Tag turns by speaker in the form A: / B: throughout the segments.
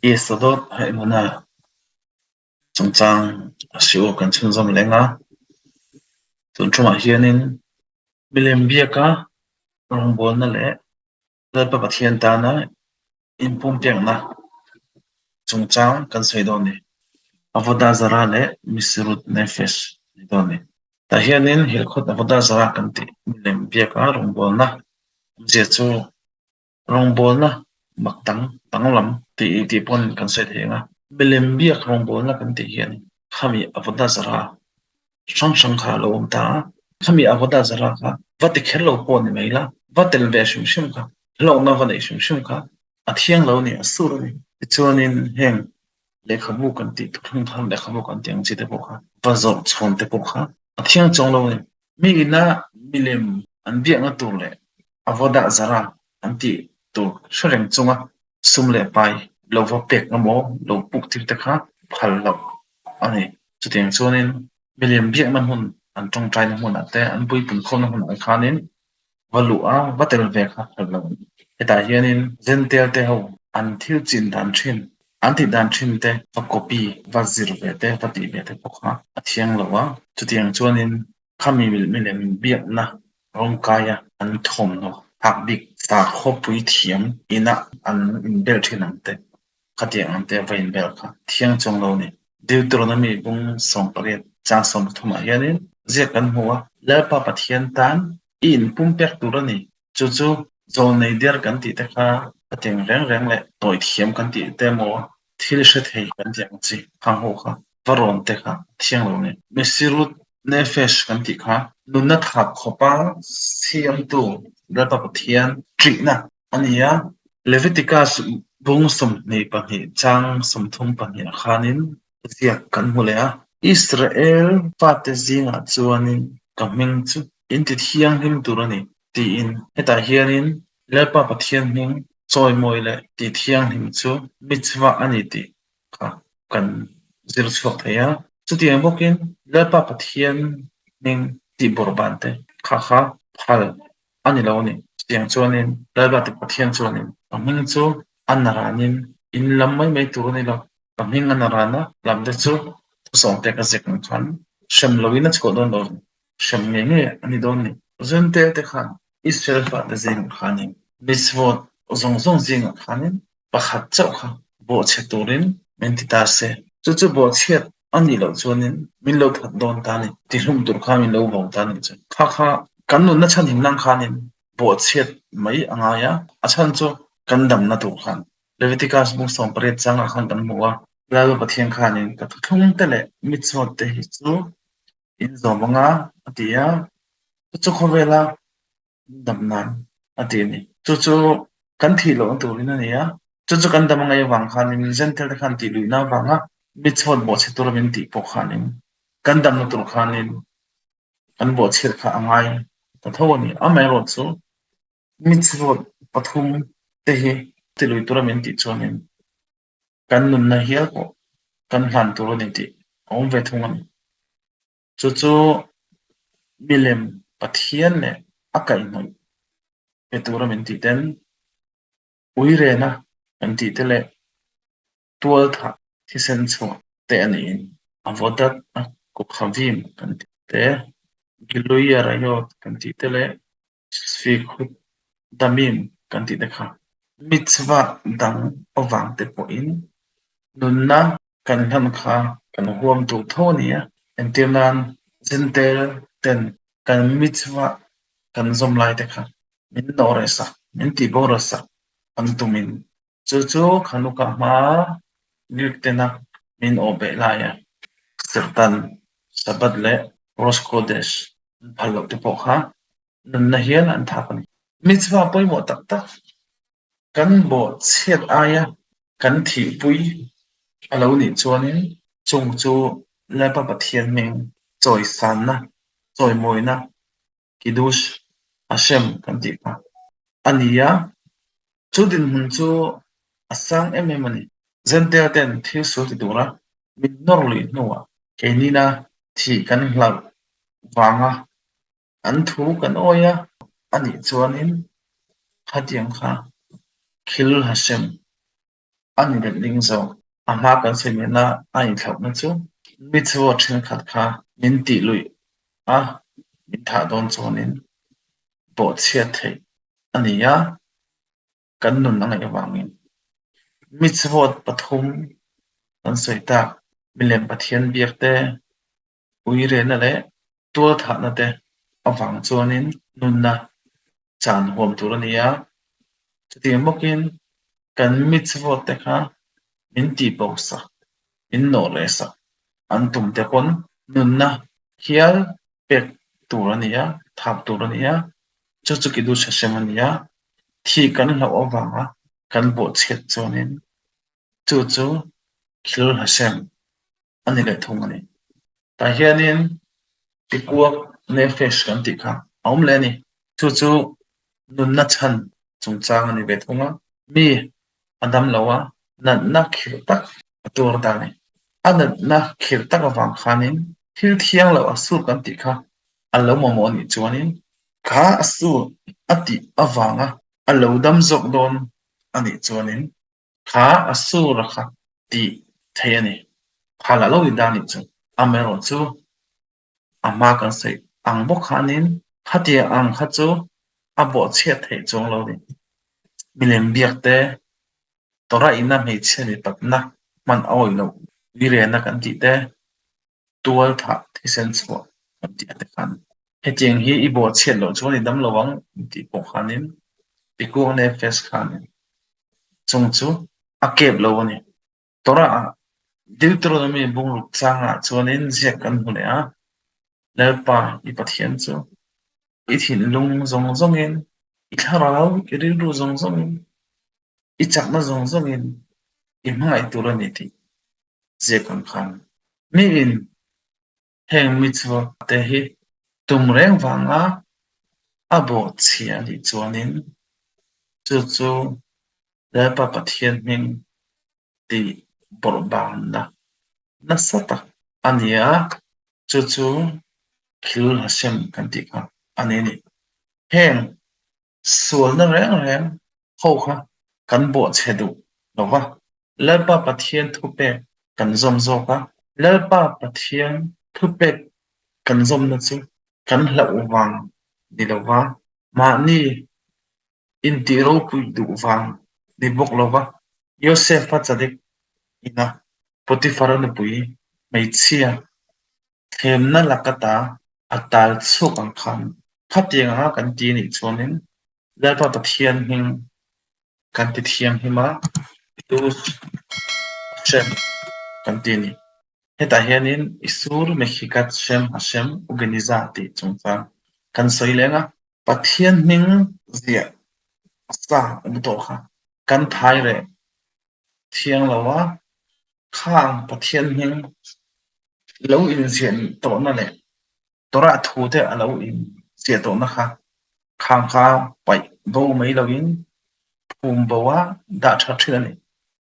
A: Yesodot Haemunah chungchang a siu kan chhunzawm leng a, tun ṭumah hianin milem biaka rawngbawlna leh Lalpa Pathian tana inpumpiakna chungchang kan sawi dawn a ni. Avodah Zarah leh Mesirut Nefesh a ni dawn a ni. Tah hianin Hilkhawt Avodah Zarah kan tih milem biaka rawngbawlna awmzia chu rawngbawlna mak dang danglam tih tih pawn kan sawi thei ang a. Milem biak rawngbawlna kan tih hian khami Avodah Zarah hrang hrang kha a lo awm ta a, khami Avodah Zarah kha va ti kher lo pawh ni mai la, va tel ve hrim hrim kha, hlawkna va neih hrim hrim kha a thiang lo a ni, a sur a ni. Tichuanin heng lehkhabu kan tih thuthlung thar lehkhabu kan tih ang chi te pawh kha va zawrh chhawn te pawh kha a thiang chuang lo a ni. Mi ina milem an biakna tur leh Avodah Zarah an tih tur hre reng chunga sum leh pai lo va pek emaw lo puk tir te kha phal loh a ni. Chutiang chuanin milem biakna hmun an tawngtaina hmunah te an puipun khawmna hmunah khanin va luh a, va tel ve kha phal lo a ni. Hetah hianin Zentail te ho an thil chin dan thin, an tih dan thin te va copy, va zir ve te, va tih ve te pawh kha a thiang lo a. Chutiang chuanin Khami milem biakna rawngkaia an thawmhnaw phak bik sakhaw puithiam inah an inbel thin ang te, khatiang ang te va inbel kha thiang chuang lo a ni. Deuteronomy bung 18 chang 13 ah hianin ziak kan hmu a, Lalpa Pathian tan i inpumpek tur a ni. Chu chu zawlnei der kan tih te kha khatiang reng reng leh tawithiam kan tih te emaw thil hre thei kan tih ang chi khang ho kha va rawn te kha thiang lo a ni. Mesirut Nefesh kan tih kha nunna thap khawpa siamtu Lalpa Pathian ṭihna a ni a. Leviticus bung 22 chang 32 ah khanin ziak kan hmu leh a. Israel fate zingah chuanin ka hming chu in ti thianghlim tur a ni tiin hetah hianin Lalpa Pathian hming chawimawi leh ti thianghlim chu mitzvah a ni tih kha kan zir chhuak thei a. Chutiang bawkin Lalpa Pathian hming tih bawrhban te kha kha phal a ni lo a ni. Chutiang chuanin Lalpa ti Pathian chuanin a hming chu a naranin in lam mai mai tur a ni lo. Ka hming a narana lam te chu thusawm te ka zek ang khan hrem loin a chhuah dawn lo. Hrem ngei ngei a ni dawn ni. Zuntel te khan Israel fate zingah khanin mitzvot zawng zawng zingah khanin pakhat chauh kha bawhchhe turin min ti ta se. Chu chu bawhchhiat a nih loh chuanin min lo that dawn ta ni. Tihlum tur kha min lo vo ta ni chu. Kha kha kan nunna chhanhim nang khanin bawhchhiat mai a ngai a, a chhan chu kan damna tur khan. Leviticus bung 18 changah khan kan hmu a, Lalpa Pathian khanin ka thuthlung te leh mitzvot te hi chu in zawm anga a ti a, chu chu khawvela dam nan a ti a ni. Chu chu kan thih lohna turin a ni a, chu chu kan dam a ngaih avang khanin Zentail te khan tih luihna avanga mi chhuat bawhchhe tura min tih pawh khanin kan damna tur khanin kan bawhchhiat kha a ngai ta tho a ni. Amaherawhchu mi chhuat pathum te hi ti lui tura min tih chuanin kan nunna hial pawh kan hlan tur a ni tih a awm ve thung a ni. Chu chu milem Pathian leh a kaihhnawih pe tura min tih ten uirena kan tih te leh tualthah thisen chhuah te a niin a vawdat a kukhavim kan tih te, Gilui Arayot kan tih te leh Sfikhut Damim kan tih te kha mitzvah dang avang te pawhin nunna kan hlan kha kan huam tur tho a ni a. Entir nan Zentail ten kan mitzvah kan zawm lai te kha min nawh reh sak, min tih boral sak an tumin Chu chu Hanukkah hma Greek tena min awh beh laia Serhtan, Sabbath leh Rosh Chodesh an phal loh te pawh kha nunna hial an thak a ni. Mitzvah pawimawh tak tak kan bawhchhiat aia kan thihpui a lo nih chuanin chung chu Lalpa Pathian hming chawisanna, chawimawina Kiddush Hashem kan tih kha a ni a, chu dinhmun chu a sang em em a ni. Zentail ten thil sual ti tura min nawr luih hnuah keinina thih kan hlauh vanga. An thu kan awi a, anih chuanin khatiang kha Khilul Hashem a ni letling zawk. A hma kan sawi nena a inthlauhna chu mitzvot thenkhat kha min tih luih a, min thah dawn chuanin bawhchhiat theih a ni a, kan nun a ngaih avangin. Mitzvot pathum kan sawi tak, milem Pathian biak te, uirena leh tualthahna te avang chuanin nunna chan huam tur a ni a. Chutiang bawkin kan mitzvot te kha min tihbosak, min nawh leh sak an tum te pawn nunna hial pek tur a ni a, thap tur a ni a, chu chu Kiddush Hashem a ni a. Thih kan hlauh avanga kan bawhchhiat chuanin chu chu Chilul Hashem a ni leh thung a ni. Tah hianin Pikuak Nefesh kan tih kha a awm leh a ni. Chu chu nunna chhan chungchang a ni ve thung a. Mi a dam lo a, natna khirh tak a tuar ta a ni. A natna khirh tak avang khanin thil thiang loh a sur kan tih kha a lo mamawh a nih chuanin kha a sur a tih avanga a lo dam zawk dawn a nih chuanin Kha a sur a kha tih theih a ni. Kha lah lo ni dan nih chu. Amaherawh chu a hma kan sawi ang bawk khanin khatiang ang kha chu a bawhchhiat theih chuang lo ni. Milem biak te, Torah ina hmeichhia mipatna hman a awih loh uirena kan tih te, tual thah thisen chhuah kan tih a te khan. Hetiang hi i bawhchhiat loh chuan i dam lo ang tih pawh khanin Pikuang Nefesh khanin chung chu a kep lo a ni. Torah ah Deuteronomy bungruk changah chuanin ziak kan hmu leh a, Lalpa i Pathian chu i thinlung zawng zawngin, i thlarau, i rilru zawng zawngin, i chakna zawng zawngin i hmangaih tur a ni tih ziak ang khan miin heng mitzvot te hi tum reng vanga a bawhchhia a nih chuanin chu chu Lalpa Pathian hming tih bawrhbanna nasa tak a ni a, chu chu Chilul Hashem kan tih kha a ni a ni. Heng Sualna reng reng ho kha kan bawhchhe duh lo va, Lalpa Pathian thupek kan zawm zawk a. Lalpa Pathian thupek kan zawmna chu kan hlauh vang ni lo va, mahni intih ropui duh vang ni bawk lo va. Yosefa Tzadik ina Potifara nupui hmeichhia Thlemna laka ta a tal chhuak ang khan khatiang anga kan ti anih chuanin Lalpa Pathian hming kan ti thianghlim a, Itus Hashem kan ti a ni. Hetah hianin Isur Mekhikat Shem Hashem Ugeniza tih chungchang kan sawi leng a. Pathian hming ziah a sa awm tawh kha kan thai reh thiang lo a, khang Pathian hming lo inziah tawhna leh Torah thu te a lo inziah tawhna kha khang kha paih bo mai loin phum bo a dah tha thin a ni.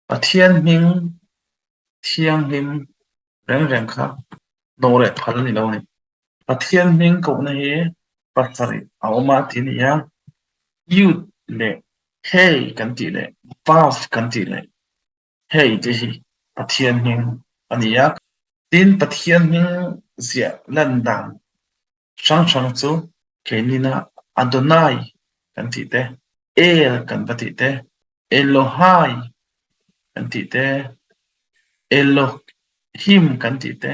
A: Pathian hming thianghlim reng reng kha nawhreh phal a ni lo a ni. Pathian hming kohna hi pasarih a awm a ti a ni a, Yud leh Hei kan tih leh Vav kan tih leh Hei te hi Pathian hming a ni a. Tin, Pathian hming ziah lan dan hrang hrang chu keinina Adonai kan tih te, El kan va tih te, Elohai kan tih te, Elohim kan tih te,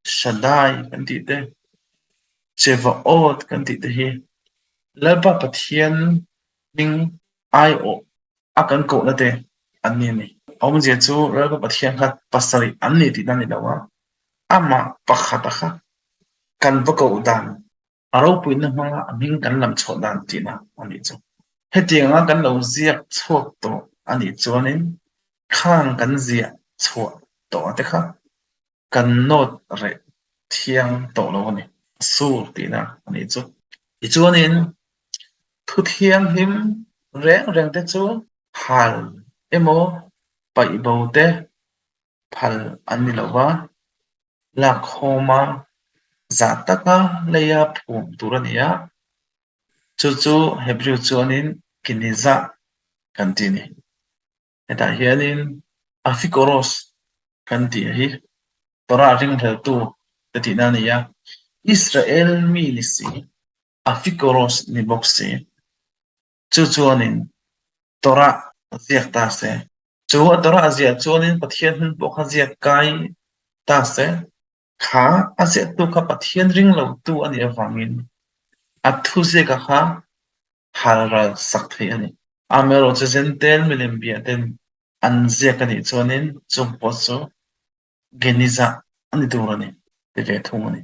A: Shaddai kan tih te, Tsevaot kan tih te hi Lalpa Pathian hming aiawh a kan kohna te an ni a ni. A awmzia chu Lalpa Pathian kha pasarih an ni tihna a ni lo a, amah pakhata kha kan va koh dan A ropuina hmanga a hming kan lam chhuah dan tihna a nih chu. Hetianga kan lo ziak chhuak tawh a nih chuanin khang kan ziah chhuah tawh te kha kan note reh thiang tawh lo a ni. A sur tihna a nih chu. Tichuanin thu thianghlim reng reng te chu hal emaw paih bo te phal an ni lo va, lakkhawma. Zah taka leia phum tur a ni a, chu chu Hebrew chuanin Genizah kan ti a ni. Hetah hianin Aphikoros kan tih hi Torah ringhleltu te tihna a ni a, Israel mi ni si, Aphikoros ni bawk si, chu chuanin Torah ziak ta se. Chu a Torah ziah chuanin Pathian hming pawh kha ziak kai ta se. Kha a ziahtu kha Pathian ringlotu a nih avangin a thuziaka kha halral sak theih a ni. Amaherawhchu Jentail milem bia ten an ziak a nih chuanin chung pawh chu Genizah a ni tur a ni ti ve thung a ni.